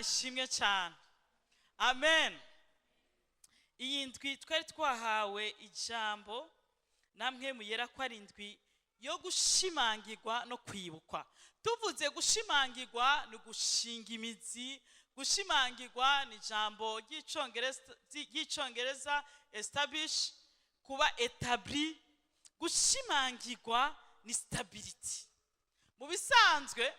Ishimwe cyane, amen. Iyi ndwi twari twahawe ijambo namwe muyera ko ari indwi yo gushimangirwa no kwibukwa. Tuvuze gushimangirwa, ni gushinga imizi. Gushimangirwa ni ijambo ry'Icyongereza establish, kuba établi. Gushimangirwa ni stability. Mu bisanzwe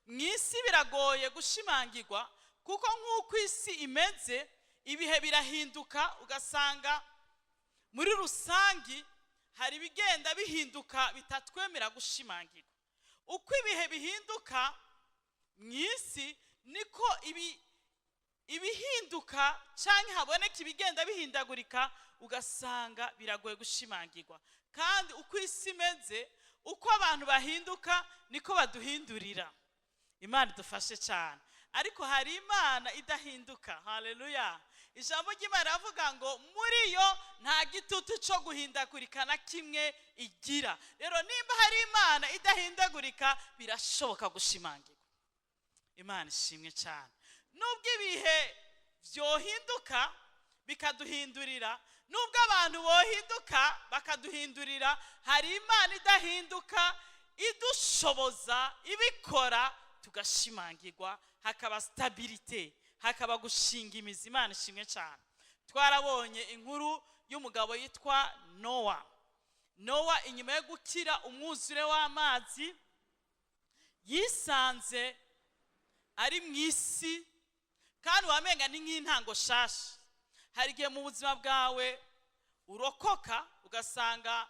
mu isi biragoye gushimangirwa, kuko nk'uko isi imeze, ibihe birahinduka, ugasanga muri rusangi hari ibigenda bihinduka bitatwemera gushimangirwa. Uko ibihe bihinduka mu isi, niko ibihinduka cyangwa haboneka ibigenda bihindagurika, ugasanga biragoye gushimangirwa. Kandi uko isi imeze, uko abantu bahinduka, niko baduhindurira. Imana idufashe cyane. Ariko hari Imana idahinduka, haleluya! Ijambo ry'Imana riravuga ngo muri yo nta gitutu cyo guhindagurika na kimwe igira. Rero nimba hari Imana idahindagurika, birashoboka gushimangirwa. Imana ishimwe cyane. Nubwo ibihe byohinduka bikaduhindurira, nubwo abantu bohinduka bakaduhindurira, hari Imana idahinduka idushoboza, ibikora tugashimangirwa, hakaba stabilité, hakaba gushinga imizi. Imana ishimwe cyane. Twarabonye inkuru y'umugabo yitwa Nowa. Nowa, inyuma yo gukira umwuzure w'amazi, yisanze ari mu isi kandi wamenga ni nk'intango shasha. Hari igihe mu buzima bwawe urokoka, ugasanga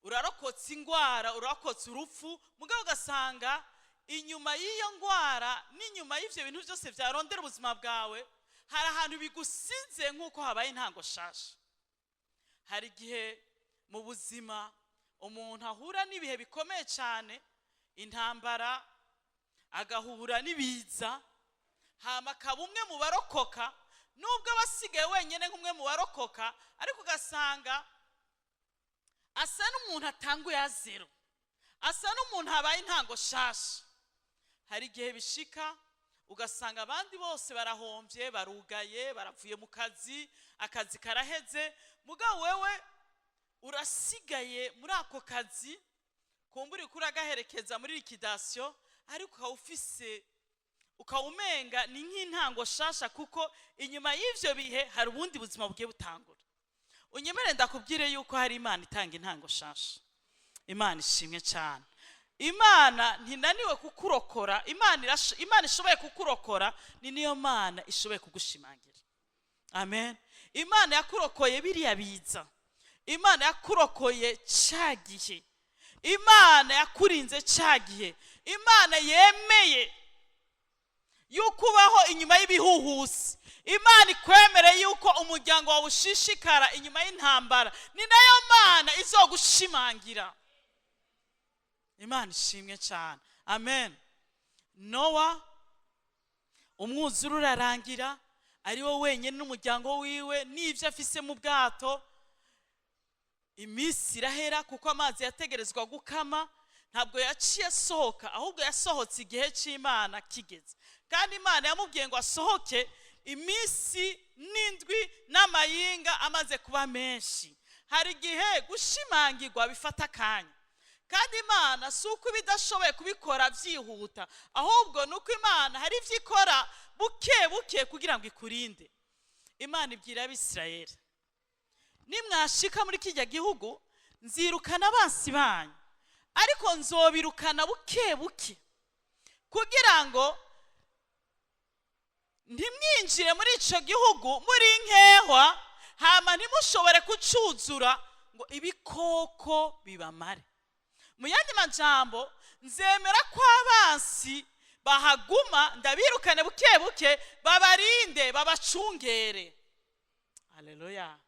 urarokotse indwara, urarokotse urupfu, mugabo ugasanga inyuma y'iyo ndwara n'inyuma y'ibyo bintu byose byarondera ubuzima bwawe, hari ahantu bigusize nk'uko habaye intango shasha. Hari igihe mu buzima umuntu ahura n'ibihe bikomeye cyane, intambara, agahura n'ibiza, hama akaba umwe mu barokoka, nubwo aba asigaye wenyine nk'umwe mu barokoka, ariko ugasanga asa n'umuntu atanguye à zéro, asa n'umuntu habaye intango shasha. Hari igihe bishika ugasanga abandi bose barahombye, barugaye, baravuye mu kazi, akazi karaheze, mugabo wewe urasigaye muri ako kazi, kumbura uriko uragaherekeza muri liquidation, ariko ukaba ufise, ukaba umenga ni nk'intango shasha, kuko inyuma y'ivyo bihe hari ubundi buzima bugiye butangura. Unyemere ndakubwire yuko hari Imana itanga intango shasha. Imana ishimwe cyane. Imana ntinaniwe kukurokora. Imana ishoboye kukurokora, ni niyo Mana ishoboye kugushimangira, amen. Imana yakurokoye biriya biza, Imana yakurokoye cya gihe, Imana yakurinze cya gihe, Imana yemeye yuko ubaho inyuma y'ibihuhusi, Imana ikwemereye yuko umuryango wawe ushishikara inyuma y'intambara, ni nayo Mana izogushimangira. Imana ishimwe cyane, amen. Nowa, umwuzure urarangira, ari we wenyine n'umuryango wiwe n'ibyo afise mu bwato. Iminsi irahera, kuko amazi yategerezwa gukama. Ntabwo yaciye asohoka, ahubwo yasohotse igihe cy'Imana kigeze. Kandi Imana yamubwiye ngo asohoke iminsi n'indwi n'amayinga amaze kuba menshi. Hari igihe gushimangirwa bifata akanya, kandi Imana si uko iba idashoboye kubikora byihuta, ahubwo ni uko Imana hari ibyo ikora buke buke kugira ngo ikurinde. Imana ibwira Abisirayeli: "Nimwashika muri kijya gihugu, nzirukana abansi banyu, ariko nzobirukana buke buke kugira ngo ntimwinjire muri icyo gihugu muri nkehwa, hama ntimushobore kucuzura ngo ibikoko bibamare." Mu yandi majambo, nzemera ko abansi bahaguma, ndabirukane buke buke, babarinde, babacungere. Haleluya!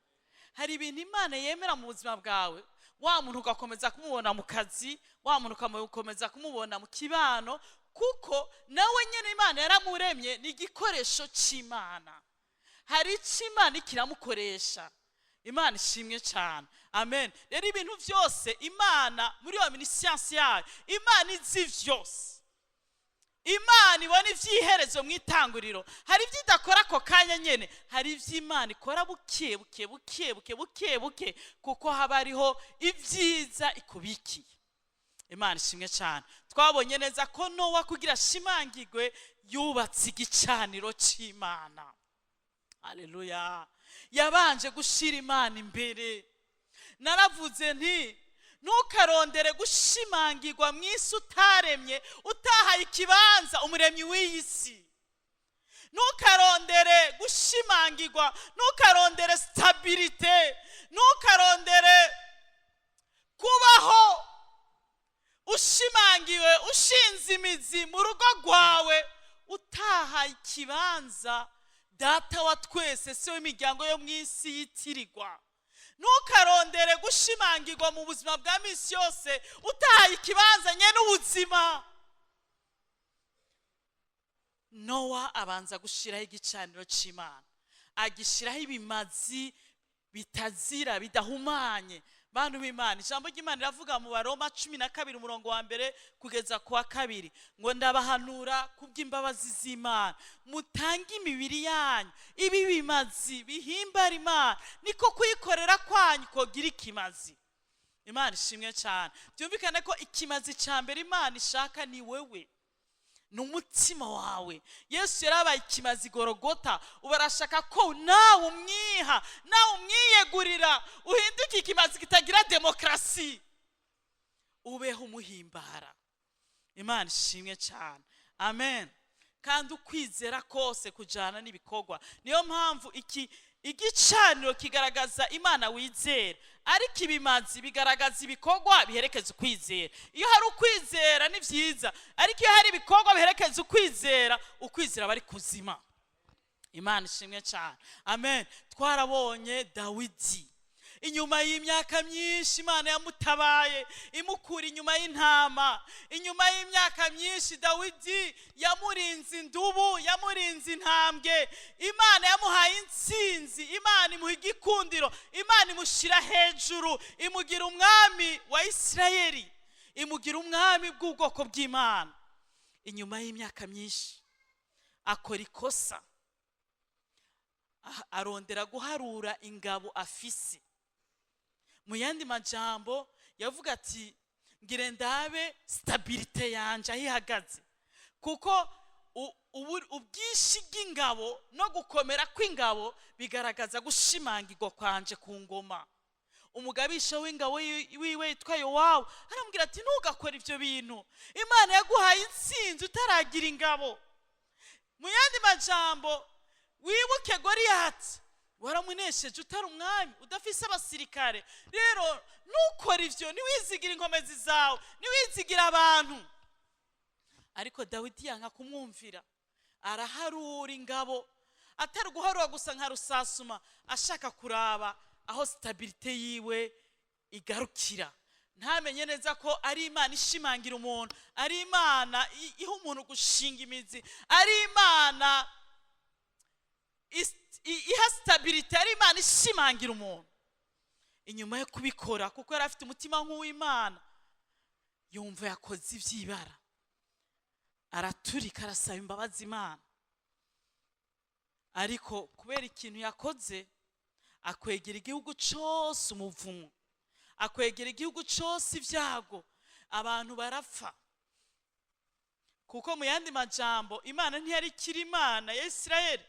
Hari ibintu Imana yemera mu buzima bwawe, wa muntu ugakomeza kumubona mu kazi, wa muntu ugakomeza kumubona mu kibano, kuko nawe nyine Imana yaramuremye, ni igikoresho cy'Imana. Hari icyo Imana ikiramukoresha. Imana ishimwe cyane, amen. Rero ibintu byose, Imana muri iyo omniscience yayo, Imana izi byose. Imana ibona iby'iherezo mu itanguriro. Hari ibyo idakora ako kanya nyine, hari ibyo Imana ikora buke buke, buke buke, buke buke, kuko haba hariho ibyiza ikubikiye. Imana ishimwe cyane. Twabonye neza ko Nowa, kugira ashimangirwe, yubatse igicaniro cy'Imana. Aleluya! Yabanje gushyira Imana imbere. Naravuze nti: "Ntukarondere gushimangirwa mu isi utaremye, utahaye ikibanza Umuremyi w'iyi si. Ntukarondere gushimangirwa, ntukarondere stabilité, ntukarondere kubaho ushimangiwe, ushinze imizi mu rugo rwawe, utahaye ikibanza Data wa twese, se w'imiryango yo mu isi yitirirwa. Ntukarondere gushimangirwa mu buzima bwa minsi yose utahaye ikibanza nye n'ubuzima." Nowa abanza gushyiraho igicaniro cy'Imana, agishyiraho ibimazi bitazira, bidahumanye. Bantu b'Imana, ijambo ry'Imana riravuga mu Baroma 12, umurongo wa mbere kugeza ku wa kabiri, ngo: "Ndabahanura kubw'imbabazi z'Imana, mutange imibiri yanyu ibi bimazi bihimbara Imana, niko kuyikorera kwanyu kogira ikimazi." Imana ishimwe cyane. Byumvikane ko ikimazi cya mbere Imana ishaka ni wewe, ni umutima wawe. Yesu yarabaye ikimazi Gorogota. Ubu arashaka ko nawe umwiha, nawe umwiyegurira, uhinduke ikimazi kitagira demokarasi, ubeho umuhimbara. Imana ishimwe cyane. Amen. Kandi ukwizera kose kujyana n'ibikorwa. Niyo mpamvu iki igicaniro kigaragaza Imana wizera, ariko ibimazi bigaragaza ibikorwa biherekeza ukwizera. Iyo hari ukwizera ni byiza, ariko iyo hari ibikorwa biherekeza ukwizera, ukwizera aba ari kuzima. Imana ishimwe cyane. Amen. Twarabonye Dawidi, inyuma y'imyaka myinshi Imana yamutabaye imukura inyuma y'intama. Inyuma y'imyaka myinshi Dawidi yamurinze indubu, yamurinze intambwe. Imana yamuhaye intsinzi, Imana imuha igikundiro, Imana imushyira hejuru, imugira umwami wa Isirayeli, imugira umwami bw'ubwoko bw'Imana. Inyuma y'imyaka myinshi akora ikosa, arondera guharura ingabo afise. Mu yandi majambo yavuga ati: "Ngire ndabe stabilité yanje aho ihagaze," kuko ubwinshi bw'ingabo no gukomera kw'ingabo bigaragaza gushimangirwa kwanje ku ngoma. Umugabisha w'ingabo wiwe yitwa Yowabu aramubwira ati: "Ntugakore ibyo bintu, Imana yaguhaye intsinzi utaragira ingabo." Mu yandi majambo, wibuke Goriyati, waramunesheje utari umwami, udafise abasirikare. Rero ntukore ibyo, ntiwizigire inkomezi zawe, ntiwizigire abantu. Ariko Dawidi yanka kumwumvira, araharura ingabo, atari guharura gusa nka rusasuma, ashaka kuraba aho stabilité yiwe igarukira. Ntamenye neza ko ari Imana ishimangira umuntu, ari Imana iha umuntu gushinga imizi, ari Imana iha stabilité, ari Imana ishimangira umuntu. Inyuma yo kubikora, kuko yari afite umutima nk'uw'Imana, yumva yakoze iby'ibara, araturika, arasaba imbabazi Imana. Ariko kubera ikintu yakoze, akwegera igihugu cyose umuvumo, akwegera igihugu cyose ibyago, abantu barapfa. Kuko mu yandi majambo, Imana ntiyari ikiri Imana ya Isirayeli,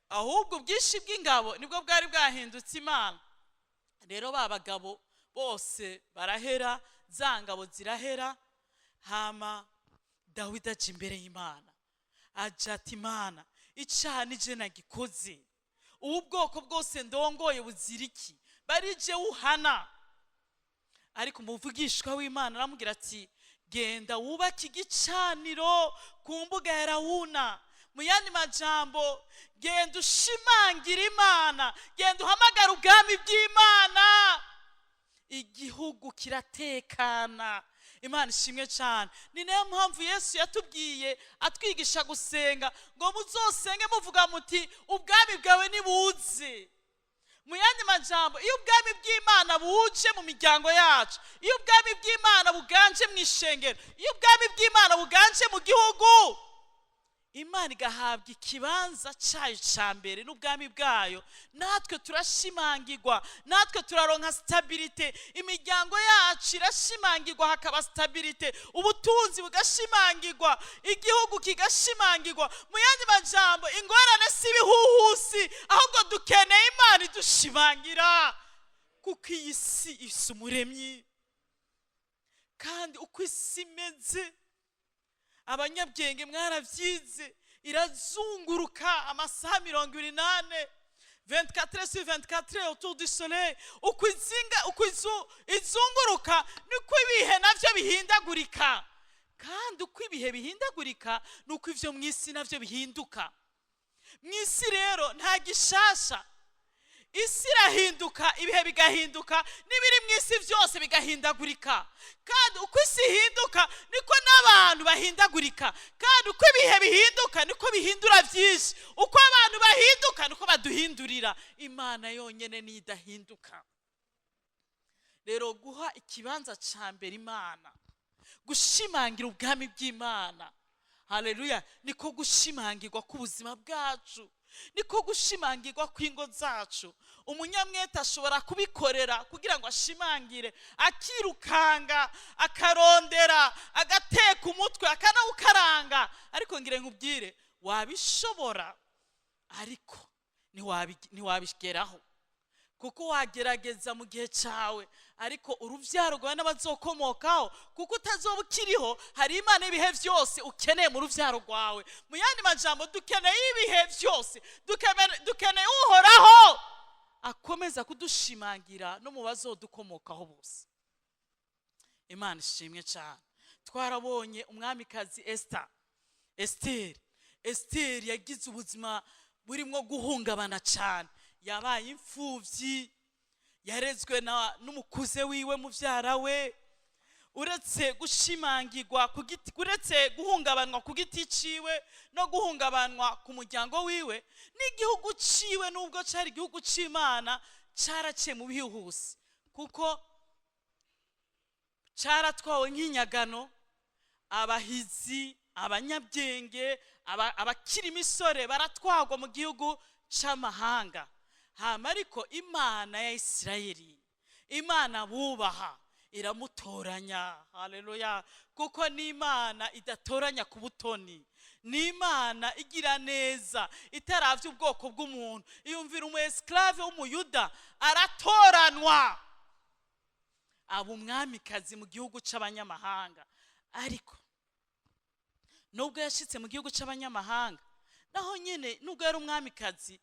ahubwo ubwinshi bw'ingabo nibwo bwari bwahindutse Imana. Rero ba bagabo bose barahera, za ngabo zirahera. Hama Dawidi aja imbere y'Imana, aja ati: "Imana, icaha nije nagikoze. Ubu bwoko bwose ndongoye buzira iki? Barije wuhana." Ariko umuvugishwa w'Imana aramubwira ati: "Genda wubake igicaniro ku mbuga ya Rawuna." Mu yandi majambo, genda ushimangira Imana, genda uhamagara ubwami bw'Imana, igihugu kiratekana. Imana ishimwe cyane. Ni nayo mpamvu Yesu yatubwiye atwigisha gusenga ngo: "Muzosenge muvuga muti: ubwami bwawe nibuze." Mu yandi majambo, iyo ubwami bw'Imana buje mu miryango yacu, iyo ubwami bw'Imana buganje mu ishengero, iyo ubwami bw'Imana buganje mu gihugu, Imana igahabwa ikibanza cyayo cya mbere n'ubwami bwayo, natwe turashimangirwa, natwe turaronka stabilité, imiryango yacu irashimangirwa, hakaba stabilité, ubutunzi bugashimangirwa, igihugu kigashimangirwa. Mu yandi majambo, ingorane si ibihuhusi, ahubwo dukeneye Imana idushimangira, kuko iyi si isa umuremyi. Kandi uko isi imeze, abanyabwenge mwarabyize, irazunguruka amasaha 24, 24 sur 24, autour du soleil. Uko izinga, uko izunguruka, niko ibihe navyo bihindagurika. Kandi uko ibihe bihindagurika, nuko ivyo mu isi navyo bihinduka. Mu isi rero nta gishasha. Isi irahinduka, ibihe bigahinduka, n'ibiri mu isi byose bigahindagurika. Kandi uko isi ihinduka, niko n'abantu bahindagurika. Kandi uko ibihe bihinduka, niko bihindura byinshi. Uko abantu bahinduka, niko baduhindurira. Imana yonyine niyo idahinduka. Rero guha ikibanza cya mbere Imana, gushimangira ubwami bw'Imana, haleluya, niko gushimangirwa k'ubuzima bwacu, niko gushimangirwa kw'ingo zacu. Umunyamwete ashobora kubikorera kugira ngo ashimangire, akirukanga, akarondera, agateka umutwe, akanawukaranga. Ariko ngire nkubwire, wabishobora ariko ntiwabigeraho, kuko wagerageza mu gihe cyawe, ariko urubyaro rwawe n'abazokomokaho, kuko utazoba ukiriho. Hari Imana y'ibihe byose ukeneye mu rubyaro rwawe. Mu yandi majambo, dukeneye ibihe byose, dukeneye Uhoraho akomeza kudushimangira no mu bazodukomokaho bose. Imana ishimwe cyane. Twarabonye umwamikazi Esita, Esiteri. Esiteri yagize ubuzima burimo guhungabana cyane. Yabaye imfubyi, yarezwe n'umukuze wiwe, mubyara we. Uretse gushimangirwa ku giti, uretse guhungabanwa ku giti ciwe no guhungabanwa ku muryango wiwe n'igihugu ciwe, nubwo cyari igihugu c'Imana, caraciye mu bihuse, kuko cyaratwawe nk'inyagano. Abahizi, abanyabwenge, abakiri imisore baratwagwa mu gihugu c'amahanga. Hama ariko Imana ya Isirayeli, Imana bubaha, iramutoranya. Haleluya! Kuko n'Imana idatoranya ku butoni, ni Imana igira neza, itaravye ubwoko bw'umuntu. Iyumvira umu esclave w'Umuyuda aratoranwa, aba umwamikazi mu gihugu c'abanyamahanga. Ariko nubwo yashitse mu gihugu c'abanyamahanga, naho nyine nubwo yari umwamikazi,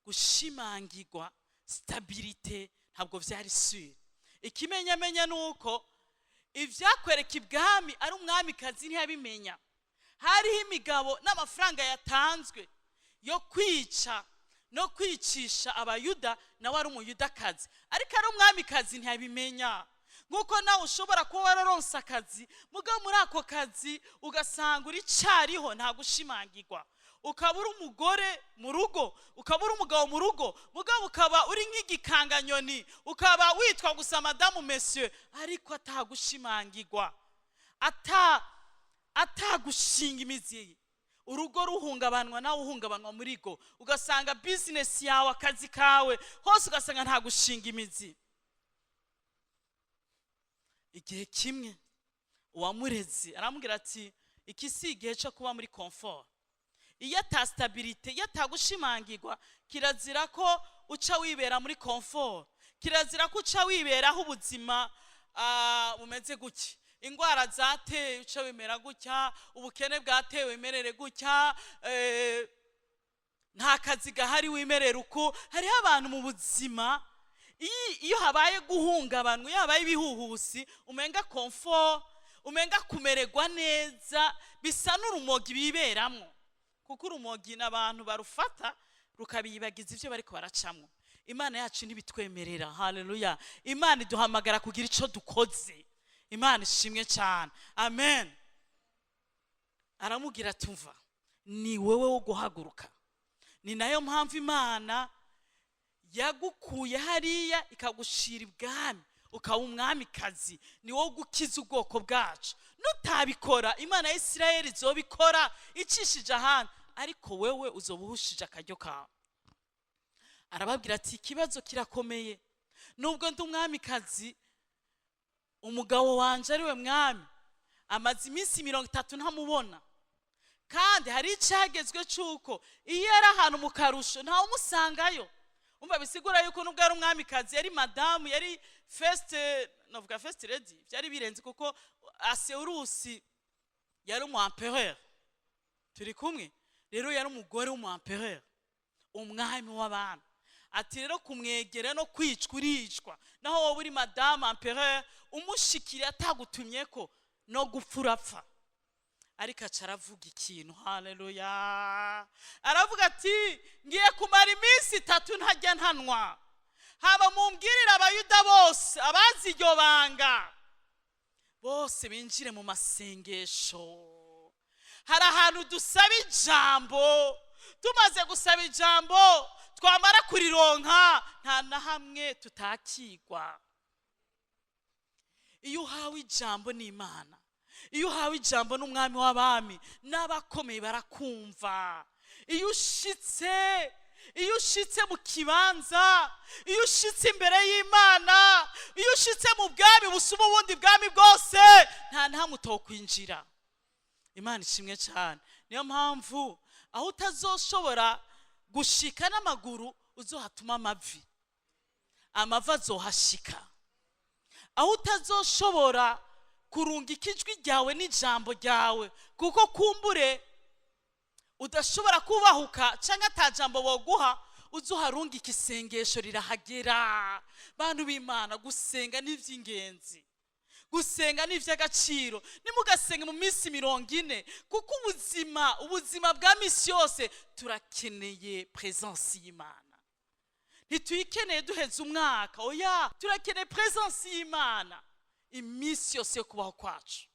gushimangirwa, stabilité, ntabwo vyari sûr. Ikimenyamenya ni uko ivyakwereka ibwami ari umwamikazi ntiyabimenya. Hariho imigabo n'amafaranga yatanzwe yo kwica no kwicisha Abayuda. Nawe ari Umuyudakazi, ariko ari umwamikazi, ntiyabimenya. Nk'uko nawe ushobora kuba wararonse akazi, mugabo muri ako kazi ugasanga uricariho, nta gushimangirwa. Ukaba uri umugore mu rugo, ukaba uri umugabo mu rugo, mugabo ukaba uri nk'igikanganyoni, ukaba witwa gusa madamu, monsieur, ariko atagushimangirwa, atagushinga imizi. Urugo ruhungabanwa, nawe uhungabanwa muri go. Ugasanga bizinesi yawe, akazi kawe hose, ugasanga nta gushinga imizi. Igihe kimwe uwamurezi aramubwira ati: "Iki si igihe cyo kuba muri confort." Iyo ata stabilité, iyo atagushimangirwa, kirazira ko uca wibera muri confort, kirazira ko uca wiberaho ubuzima bumeze gutya. Indwara zateye, uca wimera gutya. Ubukene bwatewe, wimerere gutya. Nta kazi gahari, wimerera uko. Hariho abantu mu buzima, iyo habaye guhungabanwa, iyo habaye ibihuhusi, umenga confort, umenga kumererwa neza bisa n'urumogi biberamwo, kuko urumogi ni abantu barufata rukabibagiza ibyo bariko baracamwo. Imana yacu ntibitwemerera. Haleluya! Imana iduhamagara kugira ico dukoze. Imana ishimwe cyane. Amen. Aramubwira ati: "Umva, ni wowe wo guhaguruka. Ni nayo mpamvu Imana yagukuye hariya ikagushira ibwami." Ukaba umwamikazi, ni wowe gukiza ubwoko bwacu. Nutabikora, Imana ya Isirayeli izobikora icishije ahandi, ariko wewe uzoba uhushije akaryo kawe. Arababwira ati: "Ikibazo kirakomeye. Nubwo ndi umwamikazi, umugabo wanje ari we mwami amaze iminsi 30 ntamubona, kandi hari icyagezwe cy'uko iyo yari ahantu mu karusho ntawe umusangayo." Umva, bisigura yuko nubwo yari umwamikazi, yari madamu, yari first, navuga first lady, byari birenze, kuko Ahasuérusi yari umu empereur. Turi kumwe? Rero yari umugore w'umu empereur, umwami w'abantu. Ati rero kumwegera no kwicwa, uricwa. Naho wowe uri madamu empereur, umushikiriye atagutumye ko, no gupfa urapfa. Ariko aca aravuga ikintu, haleluya! Aravuga ati: "Ngiye kumara iminsi 3 ntajya ntanwa. Haba mumbwirire Abayuda bose abazi iryo banga bose binjire mu masengesho." Hari ahantu dusaba ijambo, tumaze gusaba ijambo, twamara kurironka, nta na hamwe tutakigwa. Iyo uhawe ijambo n'Imana, iyo uhawe ijambo n'Umwami w'abami, n'abakomeye barakumva. Iyo ushitse mu kibanza, iyo ushitse imbere y'Imana, iyo ushitse mu bwami busuma ubundi bwami bwose, nta na hamwe utokwinjira. Imana ishimwe cyane. Niyo mpamvu aho utazoshobora gushika n'amaguru, uzohatuma amavi, amavi azohashika. Aho utazoshobora kurungika ijwi ryawe n'ijambo ryawe, kuko kumbure udashobora kubahuka cyangwa atajambo boguha, uzoharungika isengesho, rirahagera. Bantu b'Imana, gusenga ni iby'ingenzi, gusenga ni iby'agaciro. Nimugasenge mu minsi 40, kuko ubuzima bwa minsi yose turakeneye présence y'Imana. Ntituyikeneye duheze umwaka, oya, turakeneye présence y'Imana iminsi yose yo kubaho kwacu.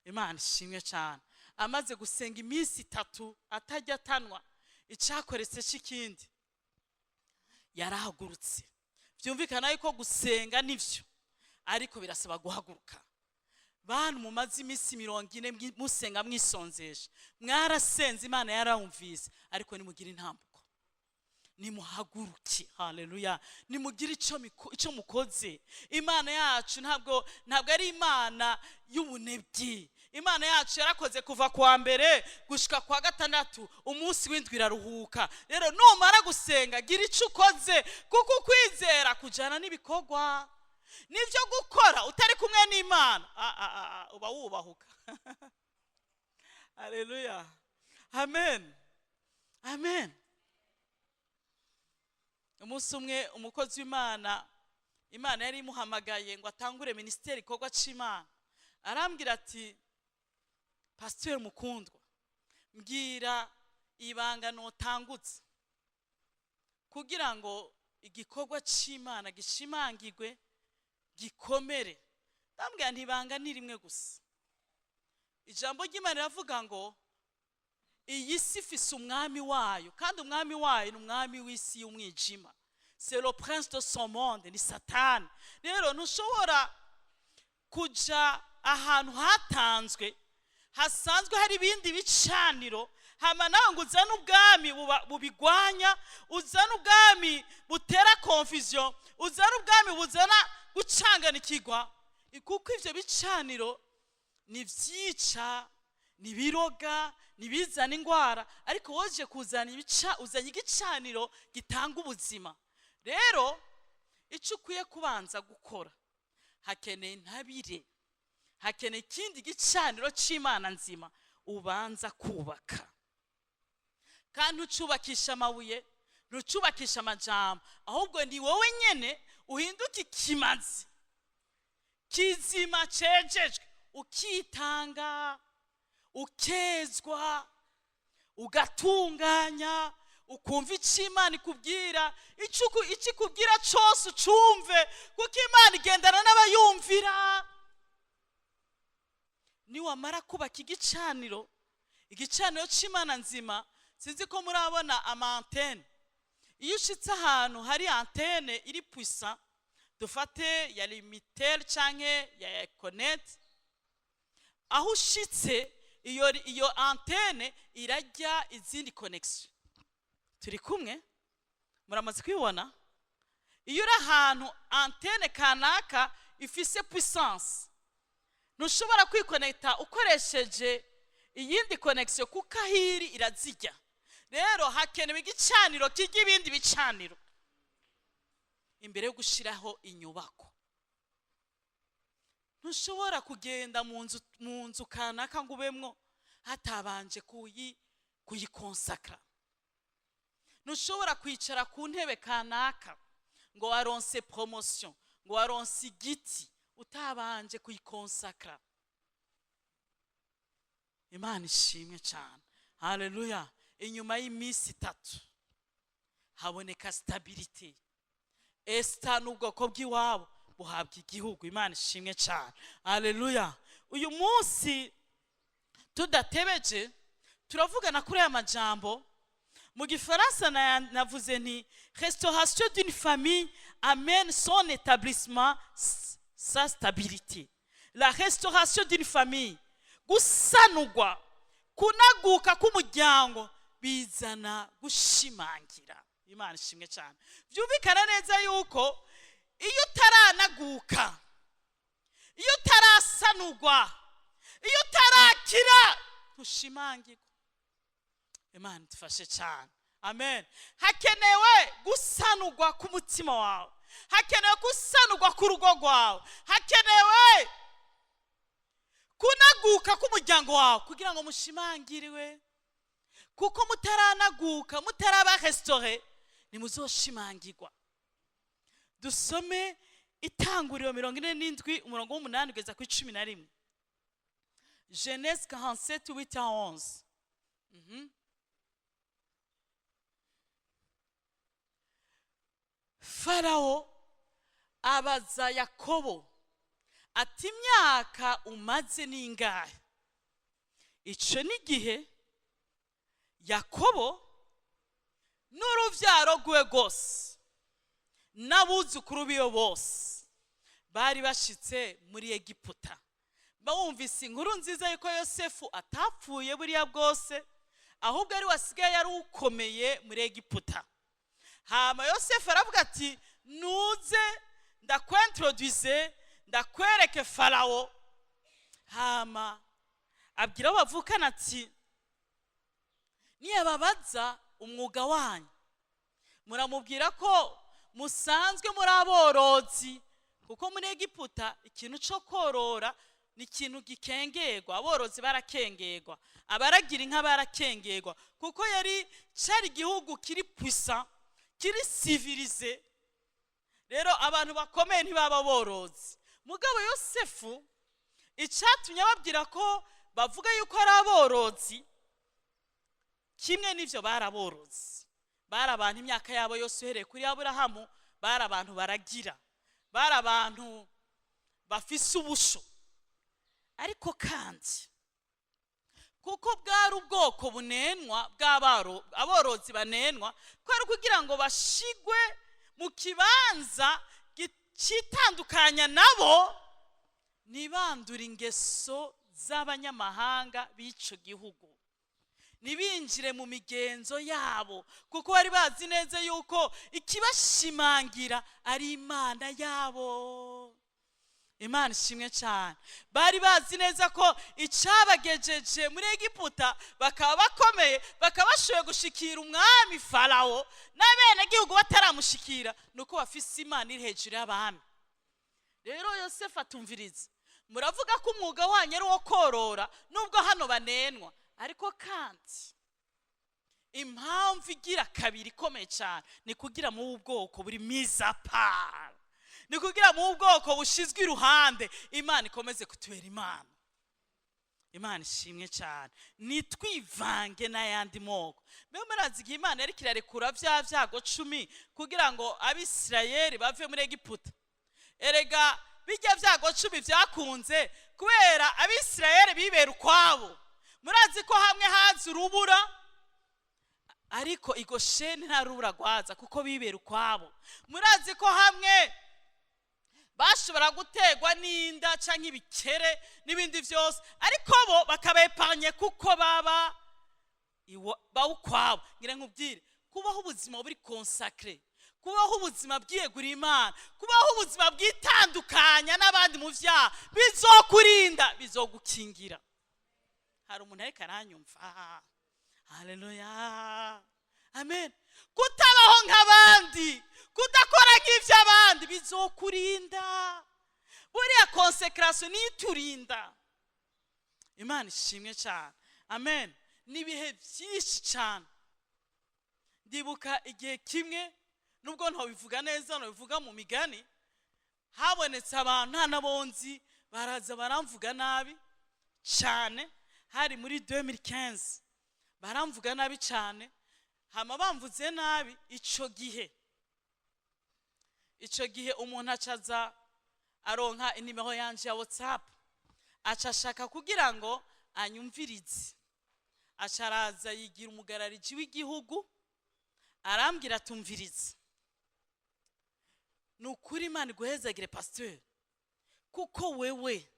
Imana ishimwe cyane. Amaze gusenga iminsi 3 atajya atanwa, icyakoretse cy'ikindi, yarahagurutse. Byumvikana yuko gusenga nibyo, ariko birasaba guhaguruka. Bantu mumaze iminsi 40 musenga, mwisonzesha, mwarasenze, Imana yarawumvise, ariko nimugire intambuko, nimuhaguruke. Haleluya! Nimugire icyo mukoze. Imana yacu ntabwo ari Imana y'ubunebyi. Imana yacu yarakoze kuva kuwa mbere gushika kwa gatandatu, umunsi w'indwi iraruhuka. Rero numara gusenga, gira icyo ukoze, kuko ukwizera kujyana n'ibikorwa. Nibyo gukora utari kumwe n'Imana, uba wubahuka. Haleluya, amen, amen. Umunsi umwe umukozi w'Imana, Imana yari imuhamagaye ngo atangure minisiteri, igikorwa c'Imana, arambwira ati: "Pasiteri mukundwa, mbwira ibanga notangutse kugira ngo igikorwa c'Imana gishimangirwe, gikomere." Ndambwira nti: "Ibanga ni rimwe gusa." Ijambo ry'Imana riravuga ngo iyi si ifise umwami wayo, kandi umwami wayo ni umwami w'isi y'umwijima, c'est le prince de ce monde, ni Satani. Rero ntushobora kuja ahantu hatanzwe, hasanzwe hari ibindi bicaniro, hama nawe ngo uzane ubwami bubigwanya, uzane ubwami butera confusion, uzane ubwami buzana gucanganikirwa, kuko ivyo bicaniro ni vyica, ni biroga, ni bizana indwara. Ariko woje kuzana ibica, uzanye igicaniro gitanga ubuzima. Rero icyo ukwiye kubanza gukora, hakeneye intabire, hakeneye ikindi gicaniro cy'Imana nzima ubanza kubaka. Kandi ntucubakisha amabuye, ntucubakisha amajambo, ahubwo ni wowe nyene uhinduka ikimazi kizima cejejwe, ukitanga, ukezwa, ugatunganya, ukumva icyo Imana ikubwira. Icyo ikubwira cyose ucumve, kuko Imana igendana n'abayumvira. Niwamara kubaka igicaniro, igicaniro cy'Imana nzima, sinzi ko murabona ama antennes. Iyo ushitse ahantu hari antenne iri puissante, Dufate ya Lumitel canke ya Econet, aho ushitse iyo antenne irajya izindi connexion. Turi kumwe? Muramaze kubibona? Iyo uri ahantu antenne kanaka ifise puissance, ntushobora kwikonekita ukoresheje iyindi connexion, kuko aho iri irazijya. Rero hakenewe igicaniro kijya ibindi bicaniro imbere yo gushyiraho inyubako. Ntushobora kugenda mu nzu kanaka ngo ubemwo hatabanje kuyikonsakara. Ntushobora kwicara ku ntebe kanaka ngo waronse promotion, ngo waronse igiti, utabanje kuyikonsakara. Imana ishimwe cyane, haleluya. Inyuma y'iminsi 3 haboneka stabilité. Esita n'ubwoko bw'iwabo buhabwa igihugu. Imana ishimwe cyane, haleluya. Uyu munsi tudatebeje turavugana kuri aya majambo. Mu gifaransa navuze nti: "Restauration d'une famille amène son établissement, sa stabilité." La restauration d'une famille, gusanurwa, kunaguka k'umuryango bizana gushimangira. Imana ishimwe cyane. Byumvikana neza yuko iyo utaranaguka, iyo utarasanurwa, iyo utarakira, ntushimangirwa. Imana idufashe cyane, amen. Hakenewe gusanurwa k'umutima wawe, hakenewe gusanurwa k'urugo rwawe, hakenewe kunaguka k'umuryango wawe kugira ngo mushimangiriwe, kuko mutaranaguka, mutaraba restauré, ntimuzoshimangirwa. Dusome Itanguriro 47, umurongo w'8 kugeza ku 11. Genèse 47, 8 à 11. Farawo abaza Yakobo ati: "Imyaka umaze ni ingahe?" Icyo ni igihe Yakobo n'urubyaro rwe rwose n'abuzukuru biwe bose bari bashitse muri Egiputa, bawumvise inkuru nziza yuko Yosefu atapfuye buriya bwose, ahubwo ari wasigaye yari ukomeye muri Egiputa. Hama Yosefu aravuga ati: "Nuze ndakwintroduise, ndakwereke Farawo." Hama abwira abo bavukana ati: "Niyababaza umwuga wanyu, muramubwira ko musanzwe muri aborozi," kuko muri Egiputa ikintu cyo korora ni ikintu gikengerwa. Aborozi barakengerwa, abaragira inka barakengerwa, kuko yari cyari igihugu kiri puissant, kiri civilisé. Rero abantu bakomeye ntibaba borozi. Mugabo Yosefu, icyatumye ababwira ko bavuga yuko ari aborozi, kimwe n'ibyo baraborozi, bari abantu imyaka yabo yose uhereye kuri Aburahamu, bari abantu baragira, bari abantu bafise ubusho. Ariko kandi kuko bwari ubwoko bunenwa bw'abaro, aborozi banenwa, kwari kugira ngo bashigwe mu kibanza cyitandukanya nabo, ntibandure ingeso z'abanyamahanga b'ico gihugu, ntibinjire mu migenzo yabo, kuko bari bazi neza yuko ikibashimangira ari Imana yabo. Imana ishimwe cyane. Bari bazi neza ko icyabagejeje muri Egiputa, bakaba bakomeye, bakaba bashoboye gushikira umwami Farawo n'abenegihugu bataramushikira, ni uko bafise Imana iri hejuru y'abami. Rero Yosefu atumviriza: "Muravuga ko umwuga wanyu ari uwo korora, nubwo hano banenwa. Ariko kandi impamvu igira kabiri ikomeye cyane ni kugira mu bwoko buri mis à part, ni kugira mu bwoko bushizwe iruhande, Imana ikomeze kutubera Imana." Imana ishimwe cyane. Nitwivange n'ayandi moko. Mbe murazi igihe Imana yariko irarekura bya byago 10 kugira ngo Abisirayeli bave muri Egiputa? Erega bijya byago 10 byakunze kubera Abisirayeli bibera ukwabo. Murazi ko hamwe haza urubura, ariko i Gosheni nta rubura rwaza, kuko bibera ukwabo. Murazi ko hamwe Bashobora gutegwa n'inda cyangwa ibikere n'ibindi byose, ariko bo bakabepanye kuko baba bawukwabo. Ngira nkubwire, kubaho ubuzima buri consacré, kubaho ubuzima bwiyeguriye Imana, kubaho ubuzima bwitandukanya n'abandi mu byaha, bizokurinda, bizogukingira. Hari umuntu ariko aranyumva? Haleluya, amen. Kutabaho nk'abandi, kudakora nk'iby'abandi, bizokurinda. Buriya consécration niyo iturinda. Imana ishimwe cyane, amen. N'ibihe byinshi cyane ndibuka igihe kimwe, nubwo ntabivuga neza, ntabivuga mu migani, habonetse abantu nta n'abonzi, baraza baramvuga nabi cyane. Hari muri 2015. Baramvuga nabi cyane. Hama bamvuze nabi ico gihe umuntu acaza aronka inimero yanje ya WhatsApp, aca ashaka kugira ngo anyumvirize. Aca araza yigira umugarariji w'igihugu, arambwira atumvirize: "Ni ukuri, Imana iguhezagire pasiteri, kuko wewe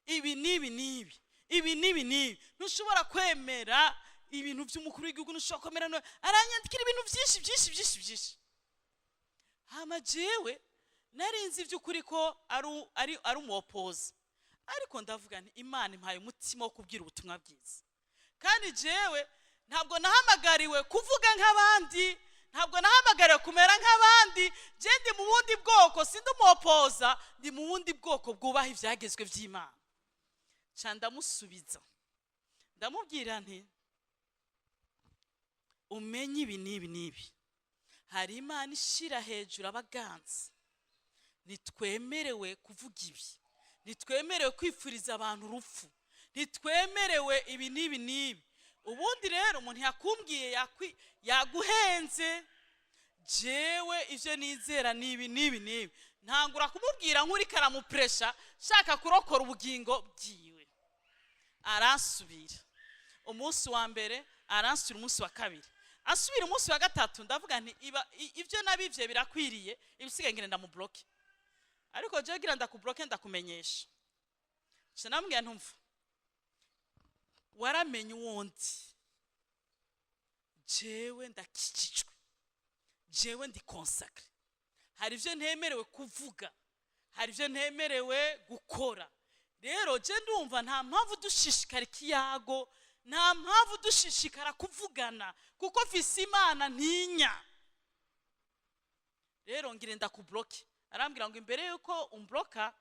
ibi n'ibi n'ibi, ibi n'ibi n'ibi, ntushobora kwemera ibintu by'umukuru w'igihugu, ntushobora kwemera." Aranyandikira ibintu byinshi byinshi byinshi byinshi. Hama jewe nari nzi by'ukuri ko ari umuwopoza, ariko ndavuga nti: "Imana impaye umutima wo kubwira ubutumwa bwiza, kandi jewe ntabwo nahamagariwe kuvuga nk'abandi, ntabwo nahamagariwe kumera nk'abandi. Je ndi mu bundi bwoko, sindi umuwopoza, ndi mu bundi bwoko bwubaha ibyagezwe by'Imana." Ca ndamusubiza, ndamubwira nti: "Umenye ibi n'ibi n'ibi, hari Imana ishira hejuru abaganza. Ntitwemerewe kuvuga ibi, ntitwemerewe kwifuriza abantu urupfu, ntitwemerewe ibi n'ibi n'ibi. Ubundi rero umuntu yakumbwiye yaguhenze. Jewe ibyo nizera ni ibi n'ibi n'ibi." Ntangura kumubwira nk'uri karamupuresha, shaka kurokora ubugingo bwiwe. Aransubira umunsi wa mbere, aransubira umunsi wa kabiri, asubira umunsi wa gatatu. Ndavuga nti: "Ibyo nabivye birakwiriye, ibisigaye ngenda ndamubloke, ariko jewe gira ndakubloke, ndakumenyesha." Nca namubwira: "Ntumva, waramenye uwundi. Jewe ndakijijwe, jewe ndi consacré. Hari ibyo ntemerewe kuvuga, hari ibyo ntemerewe gukora. Rero je ndumva nta mpamvu dushishikara ikiyago, nta mpamvu dushishikara kuvugana, kuko mfise Imana ntinya. Rero ngire ndakubloke." Arambwira ngo: "Imbere yuko umbloka,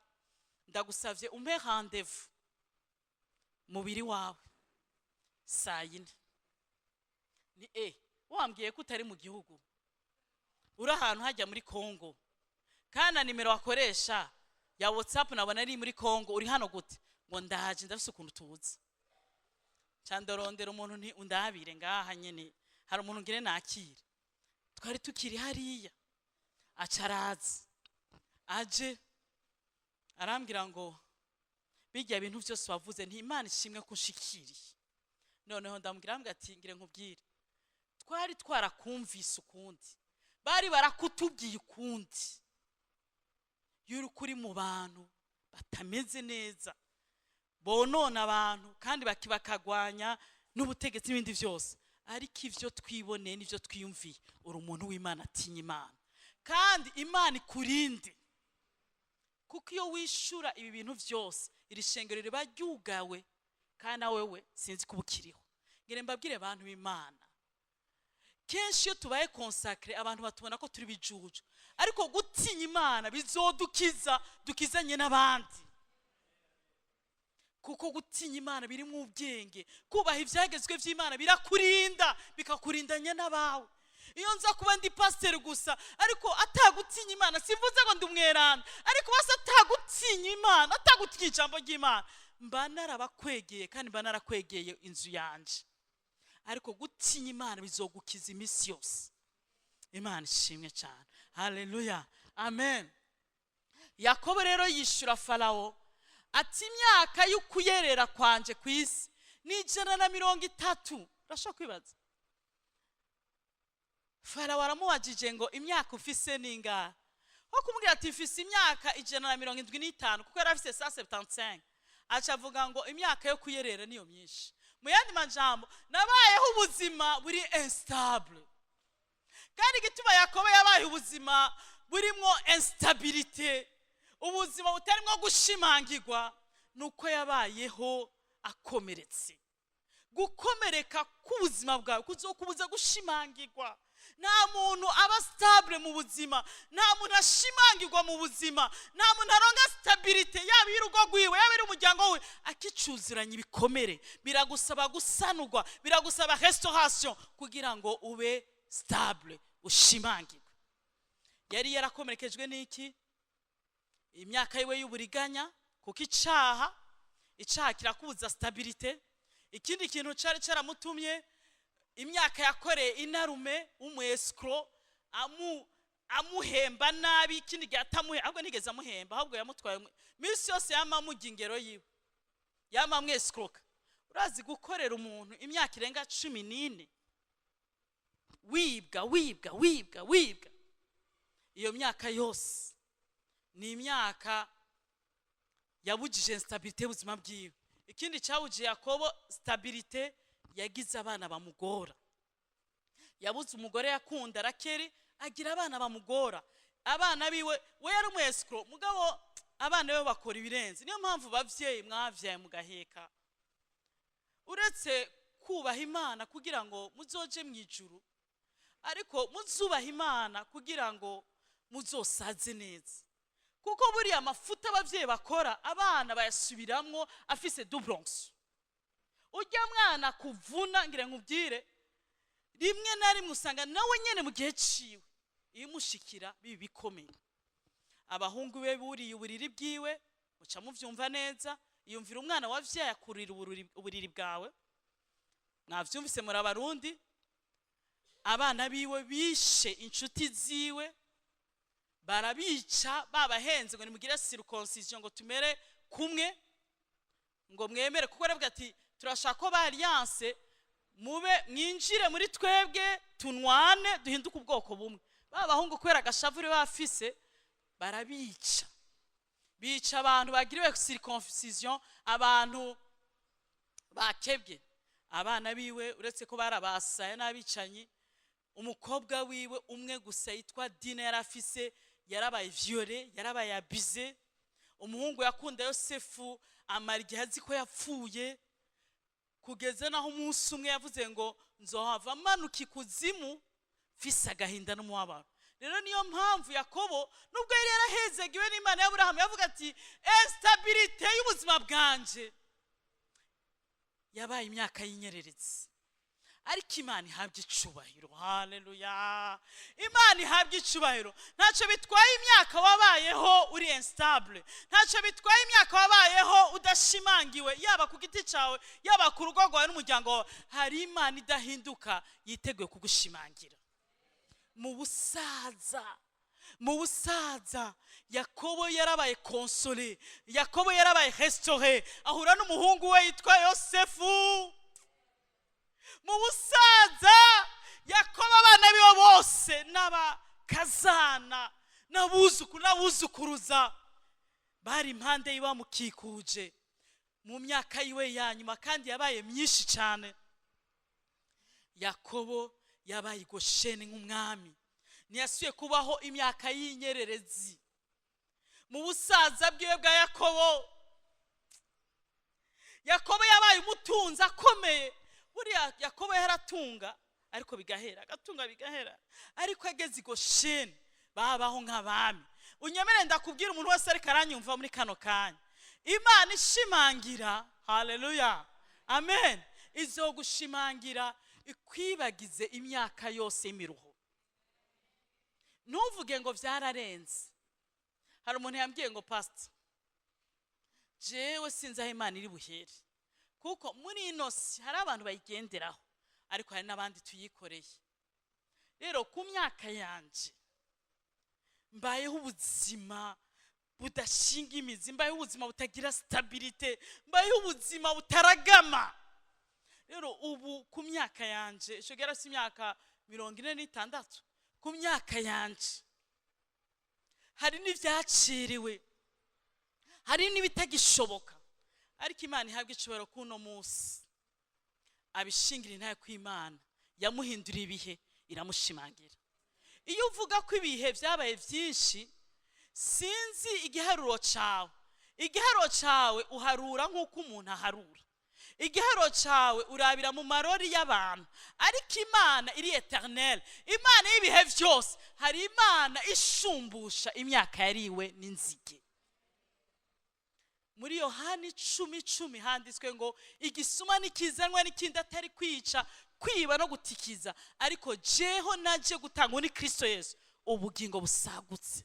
ndagusavye umpe rendez-vous mubiri wawe saa 4." Ni wambwiye ko utari mu gihugu, uri ahantu hajya muri Kongo, kandi na nimero wakoresha ya WhatsApp nabona ari muri Kongo. Uri hano gute? Ngo: "Ndaje, ndafise ukuntu tuzi." Ca ndorondera umuntu nti: "Undabire ngaha nyene, hari umuntu ngire nakire." Twari tukiri hariya. Aca araza, aje arambwira ngo: "Bijya bintu byose wavuze, nti Imana ishimwe ko ushikiriye." Noneho ndamubwira, arambwira ati: "Ngire nkubwire, twari twarakumvise ukundi, bari barakutubwiye ukundi, yuko uri mu bantu batameze neza, bonona abantu kandi bakagwanya n'ubutegetsi n'ibindi byose. Ariko ibyo twiboneye n'ibyo twiyumviye, uri umuntu w'Imana, atinya Imana, kandi Imana ikurinde, kuko iyo wishura ibi bintu byose, iri shengero riba ryugawe, kandi nawe we sinzi ko ukiriho." Ngire mbabwire, abantu b'Imana, kenshi iyo tubaye consacré, abantu batubona ko turi bijuju, ariko gutinya Imana bizodukiza, dukizanye n'abandi, kuko gutinya Imana birimo ubwenge. Kubaha ibyagezwe by'Imana birakurinda, bikakurindanya n'abawe. Iyo nza kuba ndi pasiteri gusa ariko atagutinya Imana, simvuze ngo ndi umweranda, ariko basi atagutinya Imana, atagutinya ijambo ry'Imana, mba narabakwegeye kandi mba narakwegeye inzu yanje. Ariko gutinya Imana bizogukiza iminsi yose. Imana ishimwe cyane, haleluya, amen. Yakobo rero yishyura Farawo ati: "Imyaka y'ukuyerera kwanje ku isi ni 130." Urashobora kwibaza, Farawo aramubajije ngo: "Imyaka ufise ni ingahe?" Nko kumubwira ati mfise imyaka 175, kuko yari afise 175, aca avuga ngo imyaka yo kuyerera niyo myinshi. Mu yandi majambo, nabayeho ubuzima buri instable. Kandi igituma Yakobo yabaye ubuzima burimwo instabilité, ubuzima butarimwo gushimangirwa, ni uko yabayeho akomeretse. Gukomereka k'ubuzima bwawe kuzokubuza gushimangirwa. Nta muntu aba stable mu buzima, nta muntu ashimangirwa mu buzima, nta muntu aronga stabilité, yaba iy'urugo rwiwe, yaba iy'umuryango we, akicuzuranya ibikomere. Biragusaba gusanurwa, biragusaba restauration kugira ngo ube stable, ushimangirwe. Yari yarakomerekejwe n'iki? Imyaka yiwe y'uburiganya, kuko icaha kirakubuza stabilité. Ikindi kintu cari caramutumye, imyaka yakoreye inarume w'umu escroc, amuhemba nabi. Ikindi gihe atamuhe, ahubwo ntigeze amuhemba, ahubwo yamutwaye minsi yose yama amurya ingero yiwe, yama amwescroka. Urazi gukorera umuntu imyaka irenga 14, wibwa, wibwa, wibwa, wibwa? Iyo myaka yose ni imyaka yabujije stabilité y'ubuzima bwiwe. Ikindi cyabujije Yakobo stabilité, yagize abana bamugora. Yabuze umugore yakunda Rakeri, agira abana bamugora. Abana biwe, we yari umu escroc, mugabo abana be bakora ibirenze. Niyo mpamvu, bavyeyi mwavyaye mugaheka, uretse kubaha Imana kugira ngo muzoje mu ijuru, ariko muzubaha Imana kugira ngo muzosaze neza, kuko buriya amafuta abavyeyi bakora, abana bayasubiramwo afise double onction. Ujya mwana kuvuna, ngira nkubwire, rimwe na rimwe usanga nawe nyene mu gihe ciwe imushikira bibi bikomeye. Abahungu be buriye uburiri bwiwe, muca muvyumva neza. Iyumvira umwana wavyaye akurira uburiri bwawe. Mwavyumvise, muri Abarundi. Abana biwe bishe inshuti ziwe, barabica, babahenze ngo nimugire circoncision, ngo tumere kumwe, ngo mwemere, kuko aravuga ati turashaka ko ba alliance mube, mwinjire muri twebwe, tunwane, duhinduke ubwoko bumwe. Ba bahungu, kubera agashavure bafise, barabica, bica abantu bagiriwe circoncision, abantu bakebwe. Abana biwe, uretse ko barabasaye n'abicanyi, umukobwa wiwe umwe gusa yitwa Dina yari afise yarabaye violée, yarabaye abusée. Umuhungu yakunda Yosefu amara igihe azi ko yapfuye, kugeza naho umunsi umwe yavuze ngo nzohava manuka ikuzimu mfise agahinda n'umubabaro. Rero niyo mpamvu Yakobo, nubwo yari yarahezegiwe n'Imana y'Aburahamu, yavuga ati instabilité y'ubuzima bwanje yabaye imyaka y'inyererezi. Ariko Imana ihabwa icubahiro, haleluya! Imana ihabwa icubahiro. Ntacyo bitwaye imyaka wabayeho uri instable, ntacyo bitwaye imyaka wabayeho udashimangiwe, yaba ku giti cyawe, yaba ku rugo rwawe n'umuryango wawe. Hari Imana idahinduka yiteguye kugushimangira mu busaza. Mu busaza Yakobo yarabaye consolé, Yakobo yarabaye restauré, ahura n'umuhungu we yitwa Yosefu. Mu busaza Yakobo, abana biwe bose n'abakazana n'abuzukuru n'abuzukuruza bari impande yiwe, bamukikuje mu myaka yiwe ya nyuma, kandi yabaye myinshi cyane. Yakobo yabaye i Gosheni nk'umwami, ntiyasubiye kubaho imyaka y'inyererezi. Mu busaza bwiwe bwa Yakobo, Yakobo yabaye umutunzi akomeye. Buriya Yakobo yaratunga ariko bigahera, agatunga bigahera, ariko ageze i Gosheni babaho nk'abami. Unyemere ndakubwira, umuntu wese ariko aranyumva muri kano kanya, Imana ishimangira, haleluya, amen, izogushimangira ikwibagize imyaka yose y'imiruho. Ntuvuge ngo byararenze. Hari umuntu yambwiye ngo pasita, jewe sinzi aho Imana iri buhere, kuko muri ino si hari abantu bayigenderaho, ariko hari n'abandi tuyikoreye. Rero ku myaka yanje mbayeho ubuzima budashinga imizi, mbayeho ubuzima butagira stabilité, mbayeho ubuzima butaragama. Rero ubu ku myaka yanje, icyo gihe si imyaka 46, ku myaka yanje Hari n'ibyaciriwe, hari n'ibitagishoboka, ariko Imana ihabwa icubahiro k'uno munsi abishingira intahe kw'Imana yamuhinduriye ibihe, iramushimangira. Iyo uvuga ko ibihe byabaye byinshi, sinzi igiharuro cawe. Igiharuro cawe uharura nk'uko umuntu aharura. Igiharuro cawe urabira mu marori y'abantu, ariko Imana iri éternelle, Imana y'ibihe byose. Hari Imana ishumbusha imyaka yariwe n'inzige. Muri Yohani 10:10 handitswe ngo: "Igisuma nikizanwa n'ikindi atari kwica, kwiba no gutikiza, ariko jeho naje gutanga," ni Kristo Yesu, "ubugingo busagutse."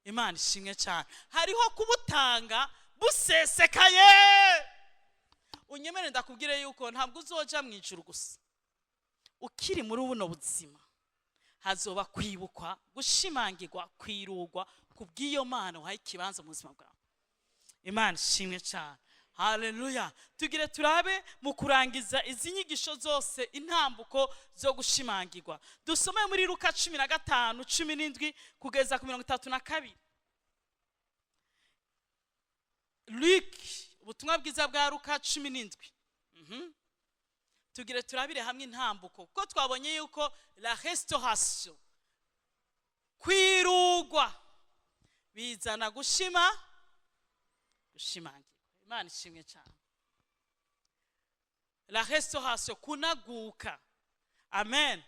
Imana ishimwe cyane. Hariho kubutanga busesekaye. Unyemere ndakubwire yuko ntabwo uzoja mu ijuru gusa. Ukiri muri buno buzima hazoba kwibukwa, gushimangirwa, kwirugwa ku bw'iyo Mana wahaye ikibanza mu buzima bwawe. Imana ishimwe cyane, haleluya. Tugire turabe mu kurangiza izi nyigisho zose intambuko zo gushimangirwa. Dusome muri Luka 15:17 kugeza ku 32. Luke, ubutumwa bwiza bwa Luka 17. Tugire turabire hamwe intambuko, kuko twabonye yuko la restauration, kwirugwa, bizana gushimangirwa. Imana ishimwe cyane. La restauration, kunaguka, amen,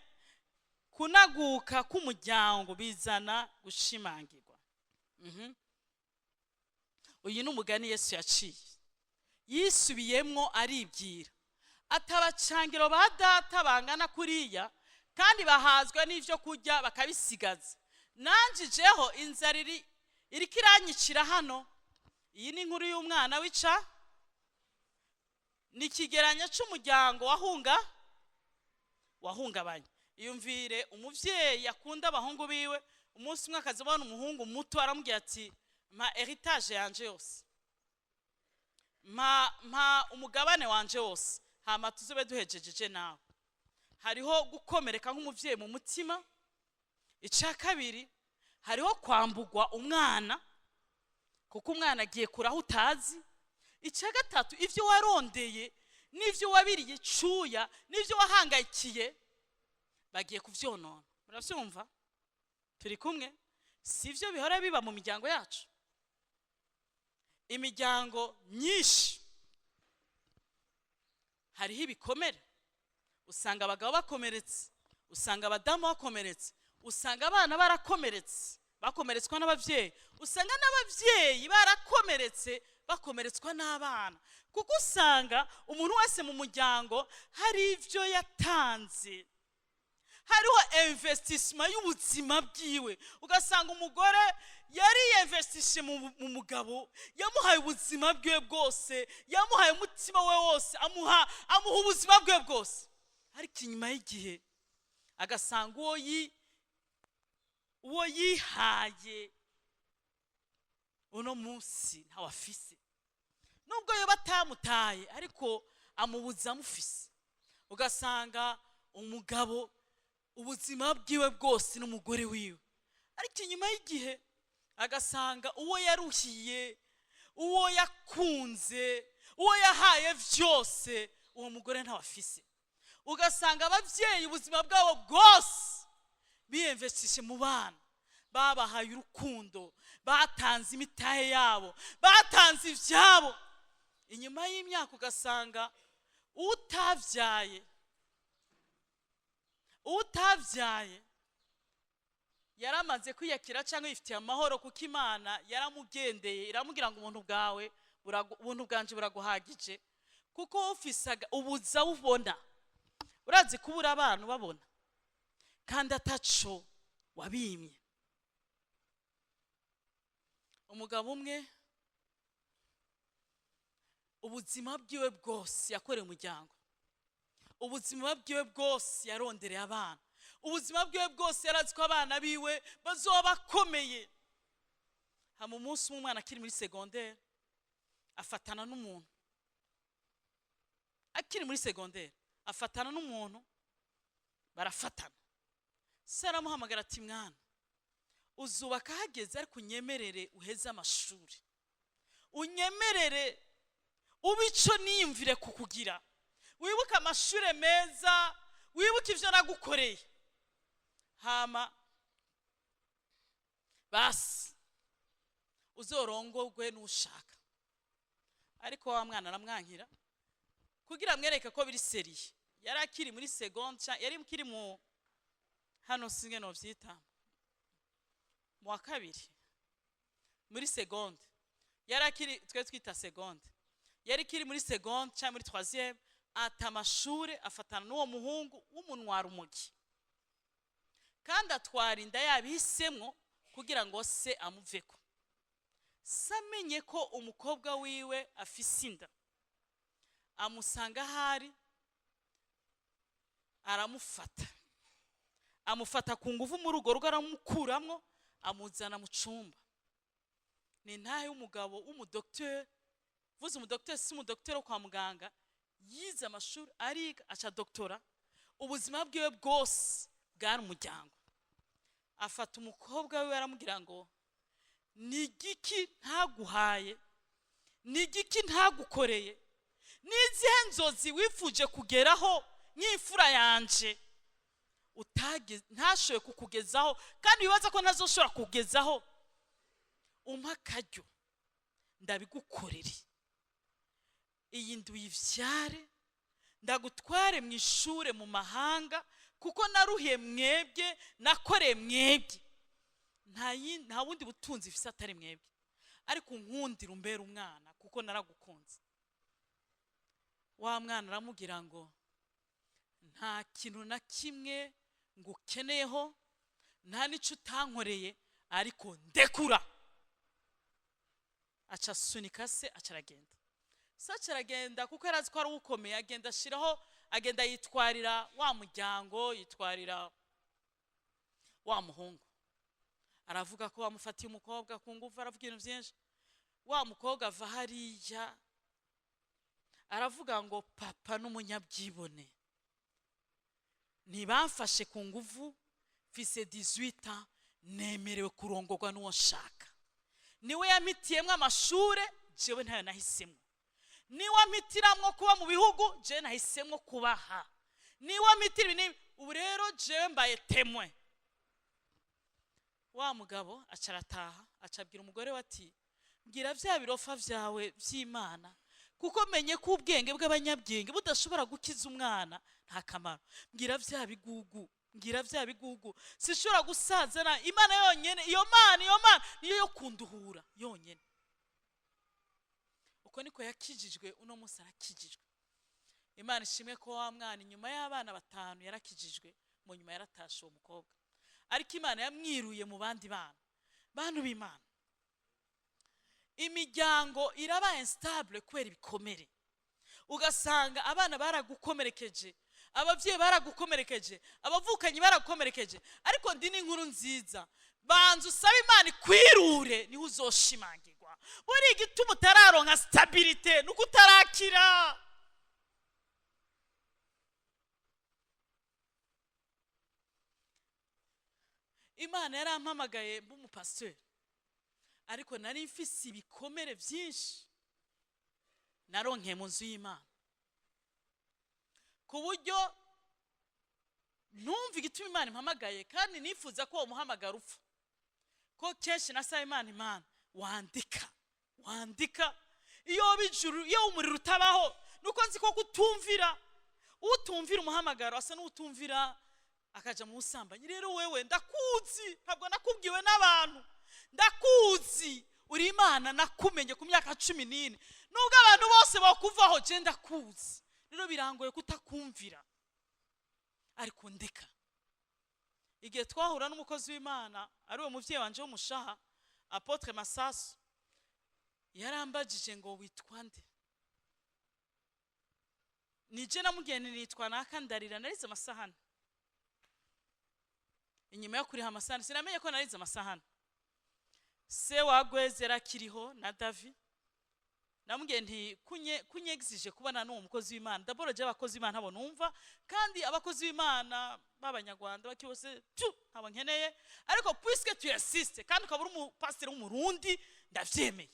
kunaguka k'umuryango bizana gushimangirwa. Uyu ni umugani Yesu yaciye, yisubiyemwo aribwira ati: "Abacangiro ba data bangana kuriya kandi bahazwa n'ibyo kurya bakabisigaza, nanjijeho inzara iri iriko iranyicira hano." Iyi ni inkuru y'umwana w'ica, ni ikigeranyo cy'umuryango wahungabanye. Iyumvire umuvyeyi akunda abahungu biwe, umunsi umwe akaza abona umuhungu muto, aramubwira ati: "Mpa héritage yanje yose, mpa umugabane wanje wose, hama tuzobe duhejejeje nawe." Hariho gukomereka nk'umuvyeyi mu mutima. Icya kabiri, hariho kwambugwa umwana, kuko umwana agiye kure aho utazi. Icya gatatu, ibyo warondeye n'ibyo wabiriye icuya n'ibyo wahangayikiye bagiye kuvyonona. Muravyumva? Turi kumwe? Si ibyo bihora biba mu miryango yacu? Imiryango myinshi hariho ibikomere. Usanga abagabo bakomeretse, usanga abadamu bakomeretse, usanga abana barakomeretse, bakomeretswa n'ababyeyi, usanga n'ababyeyi barakomeretse, bakomeretswa n'abana, kuko usanga umuntu wese mu muryango hari ibyo yatanze, hariho investissement y'ubuzima bwiwe. Ugasanga umugore yari yinvestishije mu mugabo, yamuhaye ubuzima bwiwe bwose, yamuhaye umutima we wose, amuha ubuzima bwiwe bwose, ariko inyuma y'igihe agasanga uwo yihaye uno munsi ntawe afise, nubwo yoba atamutaye, ariko amubuza amufise. Ugasanga umugabo ubuzima bwiwe bwose n'umugore wiwe, ariko inyuma y'igihe agasanga uwo yaruhiye, uwo yakunze, uwo yahaye byose, uwo mugore ntawe afise. Ugasanga ababyeyi ubuzima bwabo bwose biyemvestishe mu bana, babahaye urukundo, batanze imitahe yabo, batanze ibyabo. Inyuma y'imyaka ugasanga utabyaye yaramaze kwiyakira cyangwa yifitiye amahoro, kuko Imana yaramugendeye iramubwira ngo: "Ubuntu bwawe ubuntu bwanje buraguhagije," kuko ufisaga ubuza bubona. Urazi kubura abana ubabona kandi ataco wabimye? Umugabo umwe ubuzima bwiwe bwose yakoreye umuryango, ubuzima bwiwe bwose yarondereye abana, ubuzima bwiwe bwose yarazi ko abana biwe bazoba bakomeye. Hama umunsi umwe umwana akiri muri secondaire afatana n'umuntu, akiri muri secondaire afatana n'umuntu, barafatana. Se aramuhamagara ati: "Mwana, Uzubaka hageze, ariko unyemerere uheze amashuri, unyemerere ube ico niyumvire kukugira, wibuke amashure meza, wibuke ivyo nagukoreye, hama basi uzorongogwe n'ushaka. Ariko wa mwana aramwankira. Kugira mwereke ko biri sérieux, yari akiri muri seconde, yari akiri mu hano, singe novyita mu wa kabiri muri seconde, yari akiri, twe twita seconde, yari ikiri muri seconde cyangwa muri troisième. Ata amashure, afatana n'uwo muhungu w'umunwara umugi, kandi atwara inda yabihisemwo kugira ngo se amuveko. Se amenye ko umukobwa wiwe afise inda, amusanga ahari, aramufata, amufata ku nguvu muri urwo rugo, aramukuramwo, amuzana mu cumba. Ni intahe y'umugabo w'umudokiteri. Vuze umudokiteri, si umudokiteri wo kwa muganga, yize amashuri, ariga, aca doctorat. Ubuzima bwiwe bwose bwari umuryango. Afata umukobwa wiwe, aramubwira ngo: "Ni igiki ntaguhaye? Ni igiki ntagukoreye? N'izihe nzozi wifuje kugeraho nk'imfura yanje ntashoboye kukugezaho, kandi wibaza ko ntazoshobora kukugezaho? Umpa akaryo ndabigukorere. Iyi ndu uyivyare, ndagutware mu ishure mu mahanga, kuko naruhiye mwebwe, nakoreye mwebwe. Nta bundi butunzi ifise atari mwebwe, ariko unkundire umbere umwana, kuko naragukunze." Wa mwana aramubwira ngo: "Nta kintu na kimwe ngukeneyeho, nta n'icyo utankoreye, ariko ndekura." Aca asunika se, aca aragenda. Se aca aragenda, kuko yari azi ko ari ukomeye. Agenda ashyiraho, agenda yitwarira wa muryango, yitwarira wa muhungu, aravuga ko bamufatiye umukobwa ku ngufu, aravuga ibintu byinshi. Wa mukobwa ava hariya, aravuga ngo: "Papa n'umunyabwibone, ntibamfashe ku nguvu. Mfise 18 ans, nemerewe kurongorwa n'uwo nshaka. Niwe yampitiyemwo amashure, jewe ntayo nahisemo. Niwe ampitiramwo kuba mu bihugu, jewe nahisemwo kubaha. Niwe ampitira ibi n'ibi. Ubu rero jewe mbaye témoin." Wa mugabo aca arataha, aca abwira umugore we ati: "Mbwira vya birofa vyawe vy'Imana, kuko menye ko ubwenge bw'abanyabwenge budashobora gukiza umwana, nta kamaro. Mbwira vya bigugu, mbwira vya bigugu. Sinshobora gusaza na Imana yonyene. Iyo Mana, iyo Mana niyo yo kunduhura yonyene." Uko niko yakijijwe. Uno munsi arakijijwe, Imana ishimwe ko wa mwana inyuma y'abana batanu yarakijijwe. Mu nyuma yaratashe uwo mukobwa, ariko Imana yamwiruye mu bandi bana. Bantu b'Imana, imiryango iraba instable kubera ibikomere. Ugasanga abana baragukomerekeje, ababyeyi baragukomerekeje, abavukanyi baragukomerekeje. Ariko ndi n'inkuru nziza: banza usabe Imana ikwirure, niho uzoshimangirwa. Buriya igituma utararonka stabilité nuko utarakira. Imana yarampamagaye mba umupasiteri, ariko nari mfise ibikomere byinshi naronkeye mu nzu y'Imana, ku buryo ntumva igituma Imana impamagaye, kandi nifuza ko uwo muhamagaro upfa. Ko kenshi nasaba Imana: "Imana, wandika, wandika iyo bijuru, iyo umuriro utabaho." Nuko nzi ko kutumvira, utumvira umuhamagaro asa n'utumvira, akaja mu busambanyi. Rero wewe ndakuzi, ntabwo nakubwiwe n'abantu, ndakuzi, uri Imana. Nakumenye ku myaka 14. Nubwo abantu bose bakuvaho, je ndakuzi. Rero birangoye kutakumvira, ariko ndeka. Igihe twahura n'umukozi w'Imana, ari we muvyeyi wanje w'umushaha, Apôtre Masasu, yarambajije ngo: "Witwa nde?" Nije namubwiye nti: "Nitwa naka." Ndarira, narize amasahani. Inyuma yo kuriha amasahani, sinamenye ko narize amasahani. Se wa Gweze yarakiriho na Davi. Namubwiye nti kunyegizije kubona n'uwo mukozi w'Imana. D'abord je abakozi b'Imana ntabo numva, kandi abakozi b'Imana b'Abanyarwanda baki bose tu ntabo nkeneye, ariko puisque tu insistes kandi ukaba uri umupasiteri w'Umurundi, ndavyemeye.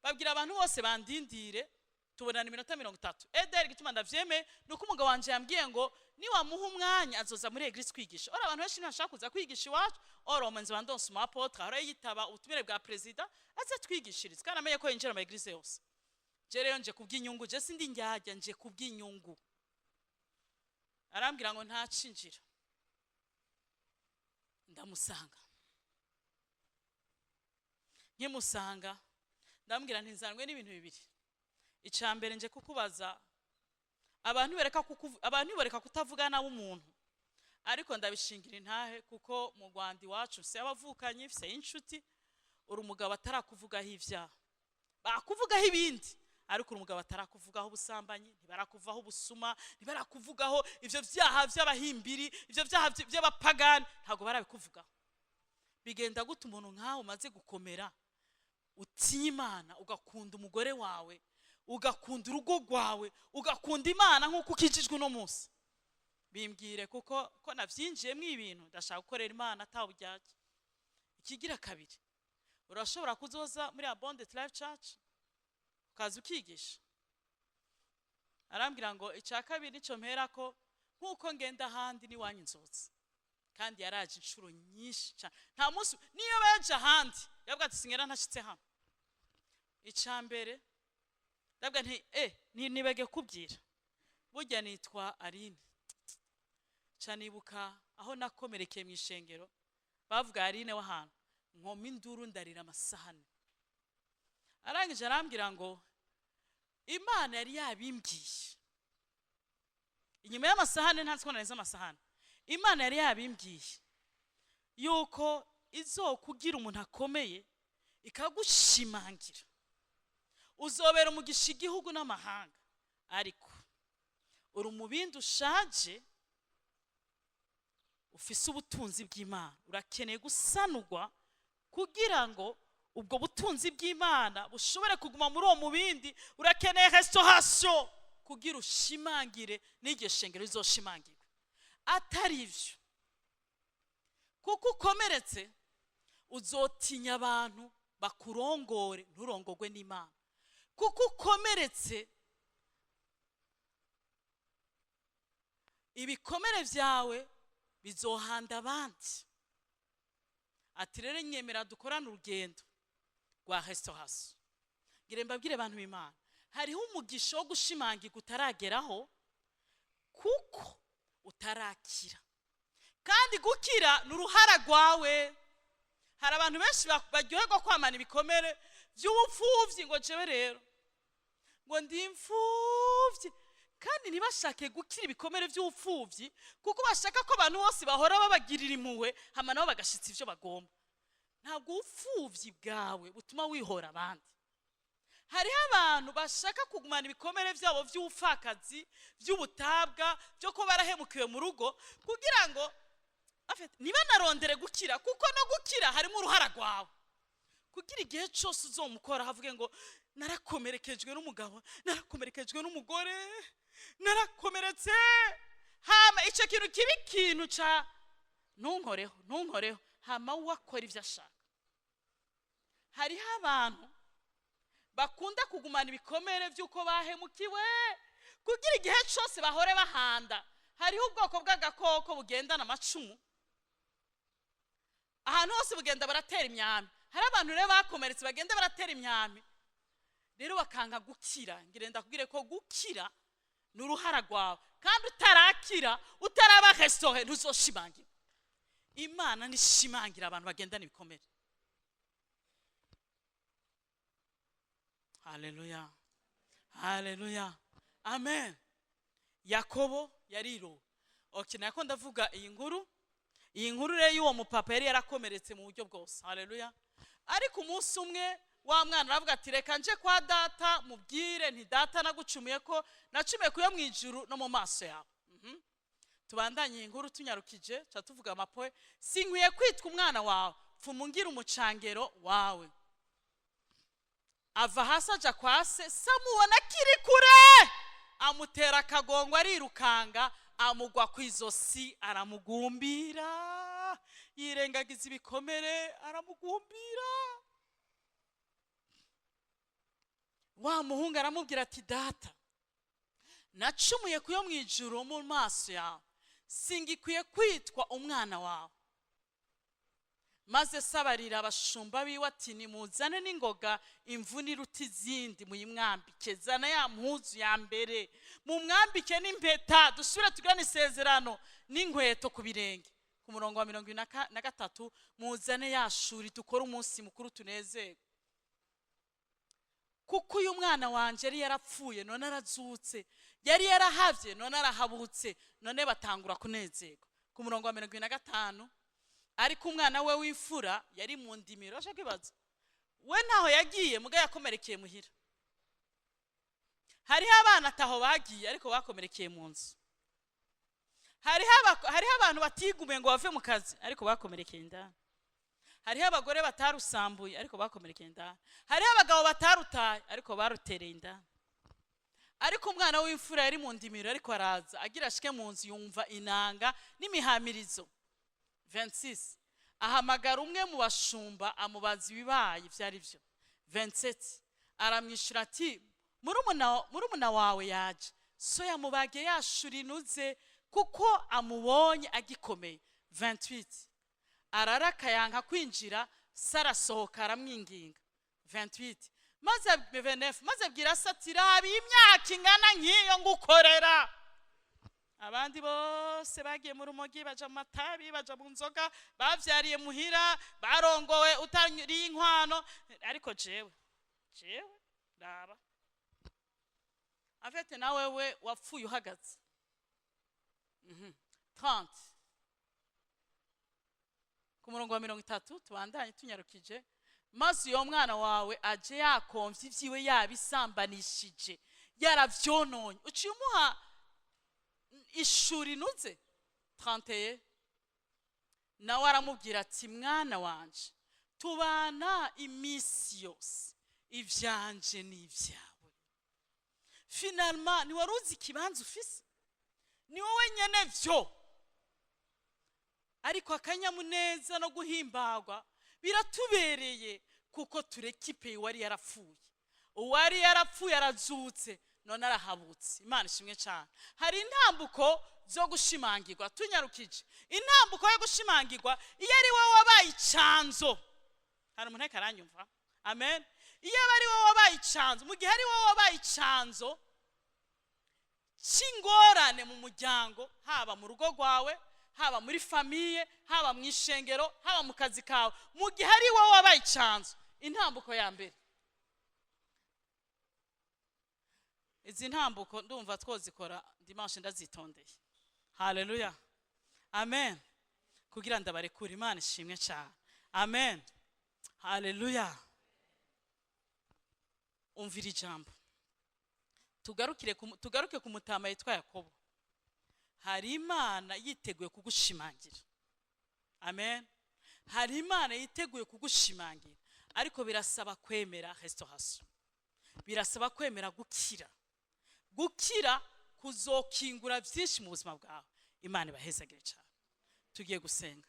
Babwira abantu bose bandindire, tubonana iminota 30. Ederi igituma ndavyemeye ni uko umugabo wanje yambwiye ngo niwamuha umwanya azoza muri église kwigisha. Ora abantu benshi ntibashaka kuza kwigisha iwacu. Ora uwo nzi ndonse umu apôtre ahora yitaba ubutumire bwa perezida, aze twigishirize kandi amenye ko yinjira mu église yose. Je rero nje kubw'inyungu, je sindi njyajya, nje kubw'inyungu. Arambwira ngo ntacinjira. Ndamusanga, nkimusanga ndambwira nti nzanwe n'ibintu bibiri. Icya mbere, nje kukubaza abantu bereka abantu bareka kutavuga nawe umuntu, ariko ndabishingira intahe kuko mu Rwanda iwacu mfise abavukanyi, mfise inshuti. Uri umugabo atarakuvugaho ibyaha, bakuvugaho ibindi, ariko uri umugabo atarakuvugaho ubusambanyi, ntibarakuvaho ubusuma, ntibarakuvugaho ivyo vyaha vy'abahimbiri, ivyo vyaha vy'abapagani, ntabwo barabikuvugaho. Bigenda gute umuntu nkawe umaze gukomera, utinya Imana, ugakunda umugore wawe, ugakunda urugo rwawe, ugakunda Imana nk'uko ukijijwe uno munsi? Bimbwire, kuko ko navyinjiyemo ibintu, ndashaka gukorera Imana atawuryarya. Ikigira kabiri, urashobora kuzoza muri Abundant Life Church ukaza ukigisha? Arambwira ngo icya kabiri nicyo mperako, nk'uko ngenda ahandi n'iwanyu nzotse. Kandi yaraje inshuro nyinshi cyane, nta munsi niyo yaje ahandi yavuga ati singera ntashitse hano. Icya mbere ndavuga nti nibage kubwira burya nitwa Aline. Ca nibuka aho nakomerekeye mu ishengero, bavuga Aline w'ahantu, nkoma induru, ndarira amasahani. Arangije arambwira ngo Imana yari yabimbwiye inyuma y'amasahani, ntazi ko narenze amasahani. Imana yari yabimbwiye yuko izokugira umuntu akomeye, ikagushimangira, uzobera umugisha igihugu n'amahanga, ariko uri umubindi ushaje ufise ubutunzi bw'Imana, urakeneye gusanurwa kugira ngo ubwo butunzi bw'Imana bushobore kuguma muri uwo mubindi. Urakeneye restauration kugira ushimangire n'iryo shengero rizoshimangirwe. Atari ivyo, kuko ukomeretse, uzotinya abantu bakurongore, nturongogwe n'Imana. Kuko ukomeretse, ibikomere byawe bizohanda abandi. Ati rero nyemera dukorane urugendo rwa restauration. Ngire mbabwire abantu b'Imana, hariho umugisha wo gushimangirwa utarageraho kuko utarakira, kandi gukira ni uruhara rwawe. Hari abantu benshi baryoherwa kwamana ibikomere by'ubupfubyi, ngo jewe rero ngo ndi imfubyi, kandi ntibashake gukira ibikomere by'ubupfubyi kuko bashaka ko abantu bose bahora babagirira impuhwe, hama nabo bagashitsa ivyo bagomba. Ntabwo ubupfubyi bwawe butuma wihora abandi. Hariho abantu bashaka kugumana ibikomere byabo by'ubupfakazi, by'ubutabwa, byo kuba barahemukiwe mu rugo, kugira ngo en fait, ntibanarondere gukira, kuko no gukira harimo uruhara rwawe. Kugira igihe cyose uzomukora havuge ngo narakomerekejwe n'umugabo, narakomerekejwe n'umugore, narakomeretse, hama icyo kintu kiba ikintu ca ntunkoreho, ntunkoreho, hama we akora ibyo ashaka. Hariho abantu bakunda kugumana ibikomere by'uko bahemukiwe kugira igihe cyose bahore bahanda. Hariho ubwoko bw'agakoko bugendana amacumu ahantu hose, bugenda baratera imyambi. Hari abantu rero bakomeretse bagenda baratera imyambi, rero bakanga gukira. Ngira ndakubwire ko gukira ni uruhara rwawe, kandi utarakira, utaraba restauré, ntuzoshimangira. Imana ntishimangira abantu bagendana ibikomere. Haleluya, haleluya, amen. Yakobo yarirowe. Okay, nako ndavuga iyi nkuru. Iyi nkuru rero y'uwo mupapa yari yarakomeretse mu buryo bwose. Haleluya. Ariko umunsi umwe wa mwana aravuga ati reka nje kwa data mubwire nti data nagucumuye, ko nacumuye kuyo mu ijuru no mu maso yawe. Tubandanye iyi nkuru tunyarukije, tuba tuvuga amapoe. Sinkwiye kwitwa umwana wawe, pfuma ungira umucangero wawe. Ava hasi aja kwa se. Se amubona akiri kure, amutera akagongo, arirukanga, amugwa ku izosi, aramugumbira, yirengagiza ibikomere, aramugumbira. Wa muhungu aramubwira ati: "Data, nacumuye kuyo mu ijuru mu maso yawe, singikwiye kwitwa umwana wawe." Maze se abarira abashumba biwe ati: "Nimuzane n'ingoga imvune iruta izindi, muyimwambike. Zana ya mpuzu ya mbere, mumwambike n'impeta, dusubire tugane isezerano, n'inkweto ku birenge." Ku murongo wa 23: "Muzane ya shuri, dukore umunsi mukuru, tunezerwe, kuko uyu mwana wanje yari yarapfuye, none arazutse, yari yarahavye, none arahabutse." None batangura kunezerwa. Ku murongo wa 25: ariko umwana we w'imfura yari mu ndimiro. Ashaka kwibaza, we ntaho yagiye, muga yakomerekeye muhira. Hariho abana ataho bagiye, ariko bakomerekeye mu nzu. Hariho abantu batigumiye ngo bave mu kazi, ariko bakomerekeye indani. Hariho abagore batarusambuye, ariko bakomerekeye indani. Hariho abagabo batarutaye, ariko barutereye indani. Ariko umwana w'imfura yari mu ndimiro, ariko araza, agira ashike mu nzu, yumva inanga n'imihamirizo. 26: ahamagara umwe mu bashumba, amubaza ibibaye ibyo ari byo. 27: aramwishyura ati: "Murumuna wawe yaje, so yamubagiye yashura inuze, kuko amubonye agikomeye." 28: araraka, yanka kwinjira. Se arasohoka, aramwinginga. 28 maze 29: maze abwira se ati: "Raba iyi myaka ingana nk'iyo ngukorera." Abandi bose bagiye mu rumogi, baja mu matabi, baja mu nzoga, bavyariye muhira, barongowe utariye inkwano, ariko jewe raba afete nawe we wapfuye uhagaze. 30, ku murongo wa 30, tubandanye tunyarukije: maze uyo mwana wawe aje yakomvye ivyiwe, yabisambanishije, yaravyononye, uciye umuha ishuri inuze. 31: nawe aramubwira ati: "Mwana wanje, tubana iminsi yose, ivyanje ni ibyawe." Finalement, ntiwari uzi ikibanza ufise, ni wowe nyene vyo. Ariko akanyamuneza no guhimbagwa biratubereye, kuko turekipeye uwari yarapfuye. Uwari yarapfuye arazutse, none arahabutse. Imana ishimwe cyane. Hari intambuko zo gushimangirwa. Tunyarukije, intambuko yo gushimangirwa iyo ari wowe wabaye icanzo. Hari umuntu ariko aranyumva? Amen. Iyo aba ari wowe wabaye icanzo, mu gihe ari wowe wabaye icanzo cy'ingorane mu muryango, haba mu rugo rwawe, haba muri famille, haba mu ishengero, haba mu kazi kawe, mu gihe ari wowe wabaye icanzo, intambuko ya mbere, izi ntambuko ndumva twozikora dimanche, ndazitondeye. Haleluya, amen. Kugira ndabarekure. Imana ishimwe cyane. Amen, haleluya. Umvira ijambo. Tugaruke ku mutama yitwa Yakobo. Hari Imana yiteguye kugushimangira. Amen. Hari Imana yiteguye kugushimangira, ariko birasaba kwemera restauration, birasaba kwemera gukira. Gukira kuzokingura byinshi mu buzima bwawe. Imana ibahezagire cyane. Tugiye gusenga.